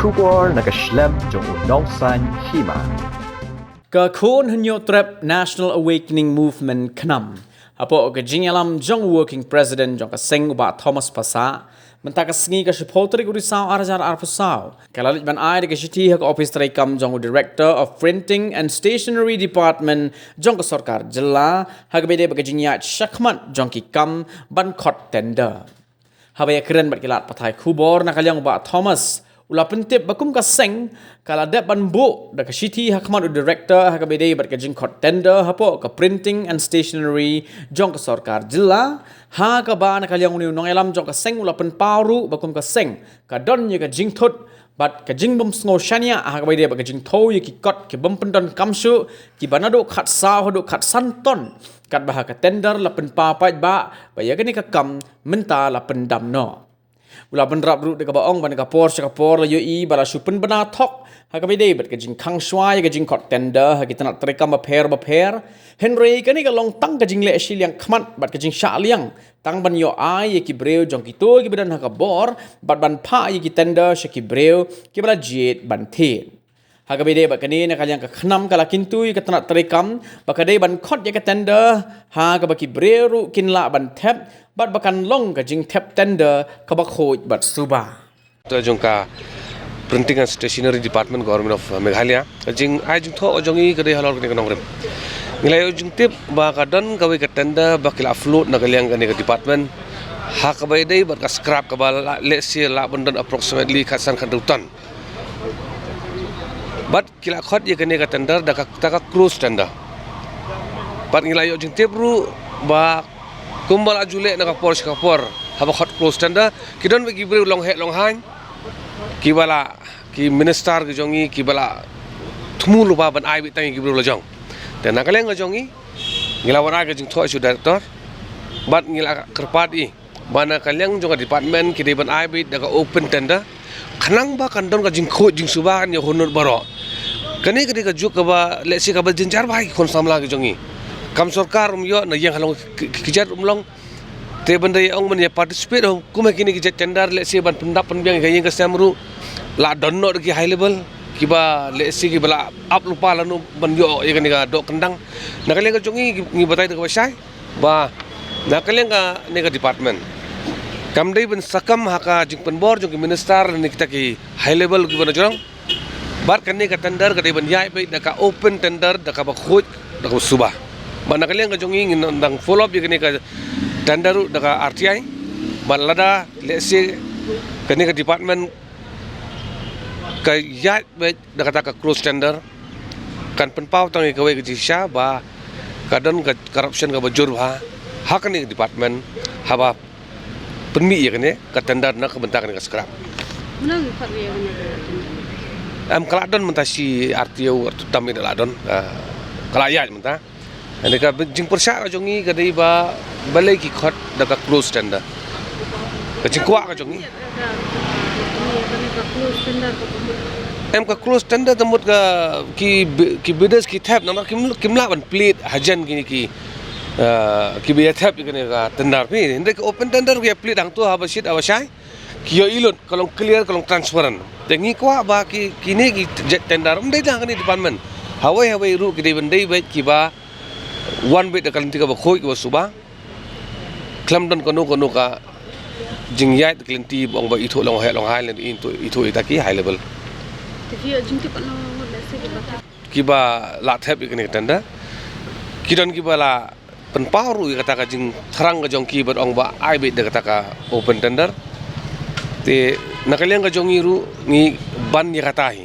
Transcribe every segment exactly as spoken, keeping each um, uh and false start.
Khubor na ka shlem jong u Nongsaiñ Hima. Ka Khun Hynñiewtrep National Awakening Movement, KHNAM, hapoh ka jingïalam jong u Working President jong ka seng, u Bah Thomas Passah, mynta ka sngi ka shiphew tarik u Risaw ar hajar arphew saw, ka la leit ban ai da ka shithi ha ka ophis treikam jong u Director of Printing and Stationery Department jong ka sorkar jylla, ha kaba ïadei bad ka jingïaid shakhmat jong ki kam ban khot tender. Haba ïakren bad ki lad pathai khubor, na ka liang u Bah Thomas u la pyntip ba kum ka seng ka la dep ban buh da ka shithi ha khmat u Director ha kaba ïadei bad ka jingkhot tender hapoh ka Printing and Stationery jong ka sorkar jylla, ha kaba na ka liang une u nongïalam jong ka seng u la pynpaw ruh ba kum ka seng ka don ïa ka jingthut bad ka jingbymsngew shaniah ha kaba ïadei bad ka jingthew ïa ki kot ki bym pyndonkam shuh, kiba naduh khatsaw haduh khatsan ton, katba ha ka tender la pynpaw paidbah ba ïa kane ka kam mynta la pyndam noh. U la bynrap ruh da kaba ong ba na ka por sha ka por la ïohi ba la shu pynbna thok ha kaba ïadei bad ka jingkhang shuwa ïa ka jingkhot tender ha ki tnat treikam bapher bapher, hynrei kane ka long tang ka jingleh shiliang khmat bad ka jingshah liang tang ban ïoh ai ïa ki briew jong kito kiba don ha ka bor bad ban phah ïa ki tender sha ki briew kiba la jied ban thied. Ha kaba ïadei bad kane, na ka liang ka KHNAM ka la kyntu ïa ka tnat treikam ba ka dei ban khot ïa ka tender ha kaba ki briew ruh kin lah ban thep bad ba kan long ka jingthep tender kaba khuid bad suba. Tender jong ka Printing and Stationery Department, Government of Meghalaya. Ka jingai jingthoh jong ngi ka dei halor kane ka nongrim. Ngi la ïoh jingtip ba ka don kawei ka tender ba ki la float na ka liang kane ka department ha kaba ïadei bad ka scrap kaba la, let's say, lah ban don approximately khatsan khathynriew ton. Bad ki la khot ïa kane ka tender da kata ka close tender. Bad ngi la ïoh jingtip ruh ba kumba la ju leh na ka por sha ka por, haba khot close tender, ki don bad ki briew long heh long haiñ kiba la, ki minister ki jong ngi kiba la thmu lypa ban ai beit tang ïa ki briew la jong. Te na ka liang ka jong ngi, ngi la wan ai ka jingthoh sha u Director bad ngi la kyrpad ïa ba na ka liang jong ka department ki dei ban ai beit da ka open tender, khnang ba kan don ka jingkhuid jingsuba kan ïa u khun baroh. Kane ka dei ka juk kaba, let's say, kaba jynjar bha ïa ki khun samla ki jong ngi. Kam sorkar um ïoh, na ïing halong ki, ki, ki jait um long. Te ban da ïa ong ban ïa participate ha kum ha kine ki jait tender, let's say, ban pyndap pynbiang ïa ka ïing ka sem ruh la don noh da ki high level kiba, let's say, kiba la ap lypa lano ban ïoh ïa kane ka doh kyndang. Na ka liang ka jong ngi, ngi batai da kaba shai ba na ka liang kane ka department kam dei ban sakam ha ka jingpynbor jong ki minister ne kita ki high level kiba na jrong. Bad kane ka tender ka dei ban ïaid beit da ka open tender, da kaba khuid, da kaba suba. Bad na ka liang ka jong ngi, ngin nang follow up ïa kane ka tender ruh da ka R T I. Bad lada, let's say, kane ka department ka ïaid beit da kata ka close tender, kan pynpaw tang ïa kawei ka jingshisha ba ka don ka corruption kaba jur bha ha kane ka department haba pynmih ïa kane ka tender na ka bynta kane ka scrap. Mano ngi khot ïa kane ka tender? Em, ka la don mynta shi ar taïew ar taïew tam ïa la don, ah, ka la ïaid mynta. Ane ka jingpyrshah ka jong ngi ka dei ba balei ki khot da ka close tender. Ka jingkwah ka jong ngi. Em, ka close tender te mut ka ki bi-, ki bidders ki thep, nang kim, kim lah ban plead hajan kine ki, ah, kiba ïa thep ïa kane ka tender phi. Hynrei ka open tender ki ïa plead hangto haba shit haba shai. Ki ïohi lut, ka long clear, ka long transparent. Te ngi kwah ba ki, kine ki jait tender ym dei tang ha kane department. Hawei hawei ruh ki dei ban dei beit kiba wan beit da ka lynti kaba khuid kaba suba. Khlem don kano kano ka jingïaid ka lynti ba ong ba ithuh long heh long haiñ lane ithuh, ithuh ita ki high level. Te phi ïoh jingtip katno ngut, let's say, kiba thep? Kiba la thep ïa kane ka tender. Ki don kiba la pynpaw ruh ïa kata ka jingthrang ka jong ki bad ong ba ai beit da kata ka open tender. Te na ka liang ka jong ngi ruh ngi ban ïa kata hi.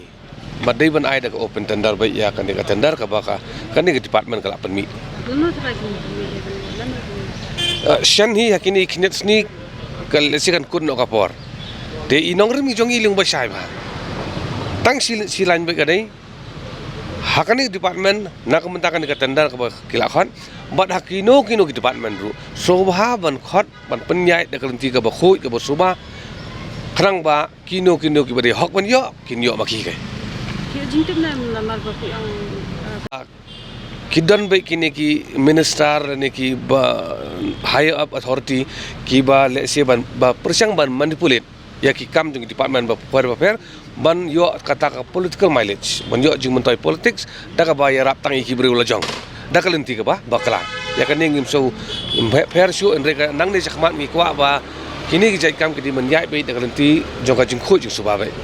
Ba dei ban ai da ka open tender beit ïa kane ka tender kaba ka, kane ka department ka la pynmih. Lano trai kin pynmih ïa kane, lano kin? Eh, shen hi ha kine khyndiat sngi ka lehse kan kut noh ka por. Te i nongrim i jong ngi i long ba shai bha. Tang shi, shi lain beit ka dei ha kane ka department na ka bynta kane ka tender kaba ki la khot. Bad ha kino kino ki department ruh sngewbha ban khot, ban pynïaid da ka lynti kaba khuid kaba suba. Khnang ba kino kino kiba dei hok ban ïoh, kin ïoh ma ki. Ki jingtip ne em namar ba ki ong, eh, ki don beit kine ki minister ne kiba higher up authority kiba, let's say, ban, ba pyrshang ban manipulate. ïa ki kam jong ki department bapher bapher, ban ïoh kata ka political mileage, ban ïoh jingmyntoi politics da kaba ïarap tang ïa ki briew lajong da ka lynti kaba bakla. Ïa kane ngim shu, ngim pher shuh, hynrei ka nangne shakhmat ngi kwah ba kine ki jait kam ki dei ban ïaid beit da ka lynti jong ka jingkhuid jingsuba beit.